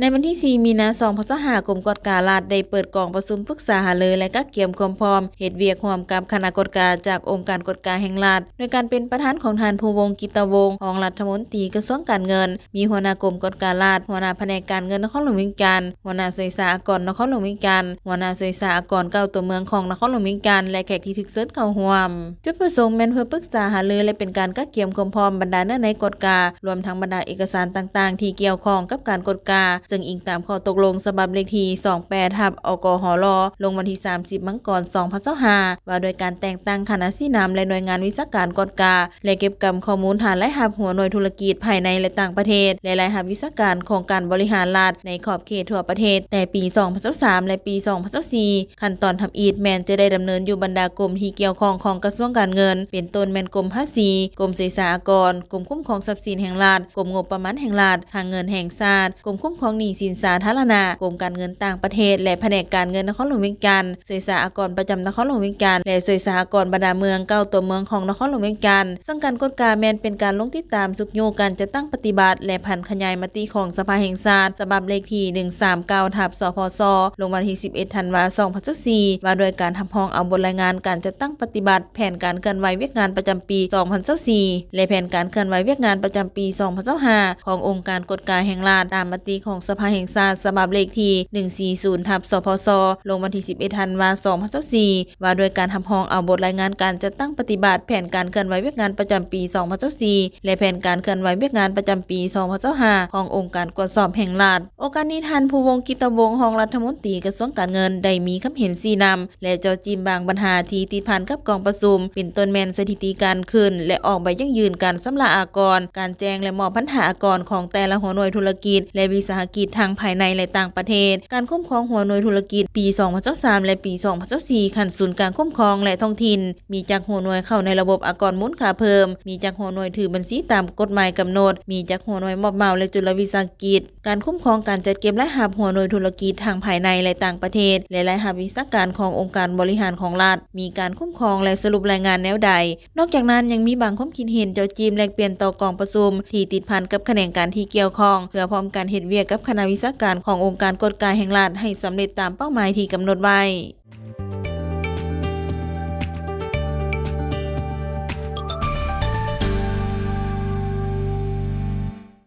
ໃນວັນທີສີ່ ມີນາ ສອງພັນຊາວຫ້າ ກົມກວດກາລັດ ໄດ້ເປີດກອງປະຊຸມປຶກສາຫາລື ແລະ ກະກຽມຄວາມພ້ອມເຮັດວຽກຮ່ວມກັບຄະນະກວດກາຈາກອົງການກວດກາແຫ່ງລັດ ໂດຍການເປັນປະທານຂອງທ່ານ ພູວົງ ກິດຕະວົງ ຮອງລັດຖະມົນຕີກະຊວງການເງິນ, ມີຫົວໜ້າກົມກວດກາລັດ, ຫົວໜ້າພະແນກການເງິນນະຄອນຫຼວງວຽງຈັນ, ຫົວໜ້າສ່ວຍສາອາກອນນະຄອນຫຼວງວຽງຈັນ, ຫົວໜ້າສ່ວຍສາອາກອນເກົ້າຕົວເມືອງຂອງນະຄອນຫຼວງວຽງຈັນ ແລະ ແຂກທີ່ຖືກເຊີນເຂົ້າຮ່ວມ. ຈຸດປະສົງແມ່ນເພື່ອປຶກສາຫາລື ແລະ ເປັນການກະກຽມຄວາມພ້ອມບັນດາເນື້ອໃນກວດກາ ລວມທັງບັນດາເອກະສານຕ່າງໆທີ່ກ່ຽວຂ້ອງກັບການກວດກາ, ເຊິ່ງອີງຕາມຂໍ້ຕົກລົງສະບັບເລກທີ ສອງແປດ ທັບ ອກຫລ ລົງວັນທີ ສາມສິບ ມັງກອນ ສອງພັນຊາວຫ້າ ວ່າດ້ວຍການແຕ່ງຕັ້ງຄະນະຊີ້ນຳ ແລະ ໜ່ວຍງານວິຊາການກວດກາ ແລະ ເກັບກຳຂໍ້ມູນຖານລາຍຮັບຫົວໜ່ວຍທຸລະກິດພາຍໃນ ແລະ ຕ່າງປະເທດ ແລະ ລາຍຮັບວິຊາການຂອງການບໍລິຫານລັດໃນຂອບເຂດທົ່ວປະເທດ ແຕ່ປີ ສອງພັນຊາວສາມ ແລະ ປີ ສອງພັນຊາວສີ່. ຂັ້ນຕອນທຳອິດແມ່ນຈະໄດ້ດຳເນີນຢູ່ບັນດາກົມທີ່ກ່ຽວຂ້ອງຂອງກະຊວງການເງິນ ເປັນຕົ້ນແມ່ນກົມພາສີ, ກົມເສສາອາກອນ, ກົມຄຸ້ມຄອງຊັບສິນແຫ່ງລັດ, ກົມງົບປະມານແຫ່ງລັດ, ຄັງເງິນແຫ່ງຊາດ, ກົມຄຸ້ມຄອງໜີ້ສິນສາທາລະນະ, ກົມການເງິນຕ່າງປະເທດ ແລະ ພະແນກການເງິນນະຄອນຫຼວງວຽງຈັນ, ສ່ວຍສາອາກອນປະຈຳນະຄອນຫຼວງວຽງຈັນ ແລະ ສ່ວຍສາອາກອນບັນດາເມືອງເກົ້າຕົວເມືອງຂອງນະຄອນຫຼວງວຽງຈັນ. ເຊິ່ງການກວດກາແມ່ນເປັນການລົງຕິດຕາມຊຸກຍູ້ການຈັດຕັ້ງປະຕິບັດ ແລະ ຜັນຂະຫຍາຍມະຕິຂອງສະພາແຫ່ງຊາດ ສະບັບເລກທີ ໜຶ່ງສາມເກົ້າ ທັບ ສພສ ລົງວັນທີ ສິບເອັດ ທັນວາ ສອງພັນຊາວສີ່ ວ່າດ້ວຍການຮັບຮອງເອົາບົດລາຍງານການຈັດຕັ້ງປະຕິບັດ ແຜນການເຄື່ອນໄຫວວຽກງານປະຈຳປີ ສອງພັນຊາວສີ່ ແລະ ແຜນການເຄື່ອນໄຫວວຽກງານປະຈຳປີ ສອງພັນຊາວຫ້າ ຂອງອົງການກວດກາແຫ່ງລັດ ຕາມມະຕິຂອງສະພາແຫ່ງຊາດ ສະບັບເລກທີ ໜຶ່ງສີ່ສູນ ທັບ ສພສ ລົງວັນທີ ສິບເອັດ ທັນວາ ສອງພັນຊາວສີ່ ວ່າດ້ວຍການຮັບຮອງເອົາບົດລາຍງານການຈັດຕັ້ງປະຕິບັດແຜນການເຄື່ອນໄຫວວຽກງານປະຈຳປີ ສອງພັນຊາວສີ່ ແລະ ແຜນການເຄື່ອນໄຫວວຽກງານປະຈຳປີ ສອງພັນຊາວຫ້າ ຂອງອົງການກວດສອບແຫ່ງລັດ. ໂອກາດນີ້ ທ່ານ ພູວົງ ກິດຕະວົງ ຮອງລັດຖະມົນຕີກະຊວງການເງິນ ໄດ້ມີຄຳເຫັນຊີ້ນຳ ແລະ ເຈາະຈີ້ມບາງບັນຫາທີ່ຕິດພັນກັບກອງປະຊຸມ ເປັນຕົ້ນແມ່ນສະຖິຕິການຂຶ້ນ ແລະ ອອກໃບຢັ້ງຢືນການຊຳລະອາກອນ, ການແຈ້ງ ແລະ ມອບພັນທະອາກອນຂອງແຕ່ລະຫົວໜ່ວຍທຸລະກິດ ແລະ ວິສາຫະກິດ ທັງພາຍໃນ ແລະ ຕ່າງປະເທດ, ການຄຸ້ມຄອງຫົວໜ່ວຍທຸລະກິດປີ ສອງພັນຊາວສາມ ແລະ ປີ ສອງພັນຊາວສີ່ ຂັ້ນສູນກາງຄຸ້ມຄອງ ແລະ ທ້ອງຖິ່ນ, ມີຈັກຫົວໜ່ວຍເຂົ້າໃນລະບົບອາກອນມູນຄ່າເພີ່ມ, ມີຈັກຫົວໜ່ວຍຖືບັນຊີຕາມກົດໝາຍກຳນົດ, ມີຈັກຫົວໜ່ວຍມອບເໝົາ ແລະ ຈຸລະວິສາຫະກິດ, ການຄຸ້ມຄອງການຈັດເກັບລາຍຮັບຫົວໜ່ວຍທຸລະກິດທັງພາຍໃນ ແລະ ຕ່າງປະເທດ ແລະ ລາຍຮັບວິຊາການຂອງອົງການບໍລິຫານຂອງລັດ ມີການຄຸ້ມຄອງ ແລະ ສະຫຼຸບລາຍງານແນວໃດ. ນອກຈາກນັ້ນ ຍັງມີບາງຄວາມຄິດເຫັນເຈາະຈີ້ມແລກປ່ຽນຕໍ່ກອງປະຊຸມທີ່ຕິດພັນກັບຂະແໜງການທີ່ກ່ຽວຂ້ອງ ເພື່ອພ້ອມກັນເຮັດວຽກກັບຄະນະວິຊາການຂອງອົງການກວດກາແຫ່ງລັດໃຫ້ສຳເລັດຕາມເປົ້າໝາຍທີ່ກຳນົດໄວ້.